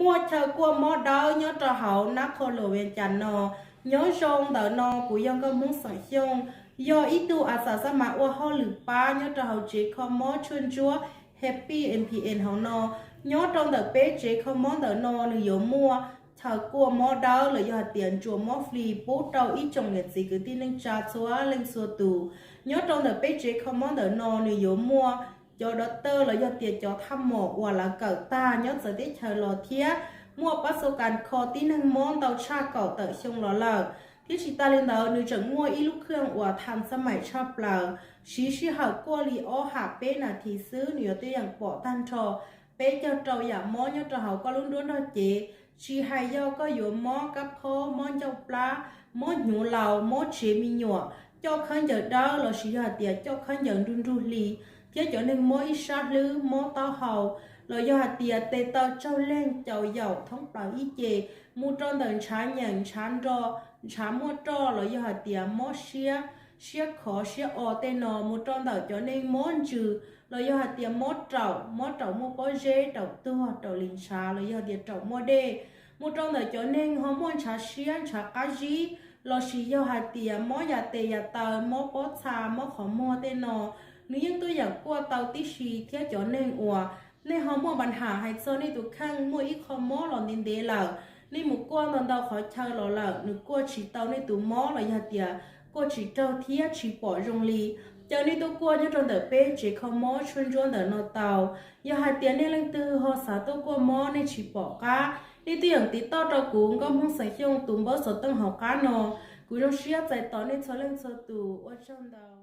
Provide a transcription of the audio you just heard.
Muaj chaw kuaj mob dawb nyob rau hauv Nab Qhos Luam Vias Cas no. Nyob zoo ntawm no kuv yog Nkauj Hmoob xeem Xyooj, yog ib tug a xas xab mas ua hauj lwm pab nyob rau hauv tsev kho mob tshuaj ntsuab Happy M P N hauv no. Nyob rau ntawm peb tsev kho mob ntawm no nws yuav muaj chaw kuaj mob dawb los yog hais tias ntsuas mob fli pub rau ib tsoom niam txiv kwv tij neej tsa txhua leej txhua tus. Nyob rau ntawm peb tsev kho mob ntawm no nws yuav muaj cov doctor los yog tias cov thaj mom uas lawv kawm tag nyob txawv teb chaws los thiab muaj pab xo kas kho tib neeg mob ntau tshaj kaum tawm xyoo los lawm. Thiab tsis tas li ntawd nws tseem muaj ib lub khwj uas thas xab maim tshaj plaws, siv sij hawm kuaj li ob ham peb nas this xwb nws yuav tuaj yeem pom tag nrho peb caug rau yam mob nyob rau hauv koj lub nruab nrog cev, tsis hais yog koj yuav mob kab phob, mob ncauj plab, mob hnyuv laus, mob tsev me nyuam, coj khaub ncaws dawb lossis yog hais tias coj khaub ncaws nrug nrug hli, thiab cov neeg mob ib sab hlwb, mob taub hau, los yog hais tias tes taw tsaug leeg caus yaum thoob plaws ib ce, mus rau ntawm ntshav nyeem, ntshav nro, ntshav muaj roj los yog hais tias mob siab, siab khov siab o tej no, mus rau ntawm cov neeg mob ntsws los yog hais tias mob raum, mob raum muaj pob zeb, raum tuag, raum li ntshav los yog tias raum muaj dej, mus rau ntawm cov neeg ho muaj ntshav siab ntshav qab zib, lossis yog hais tias mob yam tes yam taw, mob pob txha, mob qhov muag tej no, nws yeej tuaj yeem kuaj tau tib si. Thiab cov neeg uas nej ho muaj pa nham hais txog nej tus kheej muaj ib qho mob los ntev ntev lawm, nej mus kuaj ntau ntau qhov chaw los lawm nws kuaj tsis tau nej tus mob los yog tias kuaj tsis raug thiab tsis pom zoo li, ces nej tuaj kuaj nyob rau ntawm peb tsev kho mob tshuaj ntsuab ntawm no tau. Yog hais tias nej leej twg ho xav tuaj kuaj mob nej tsis pom qab, nej tuaj yeem tiv toj rau kuv Nkauj Hmoob xeem Xyooj tus npawb xov tooj hauv qab no. Kuv zoo siab txais tos nej txhua leej txhua tus, ua tsaug ntau.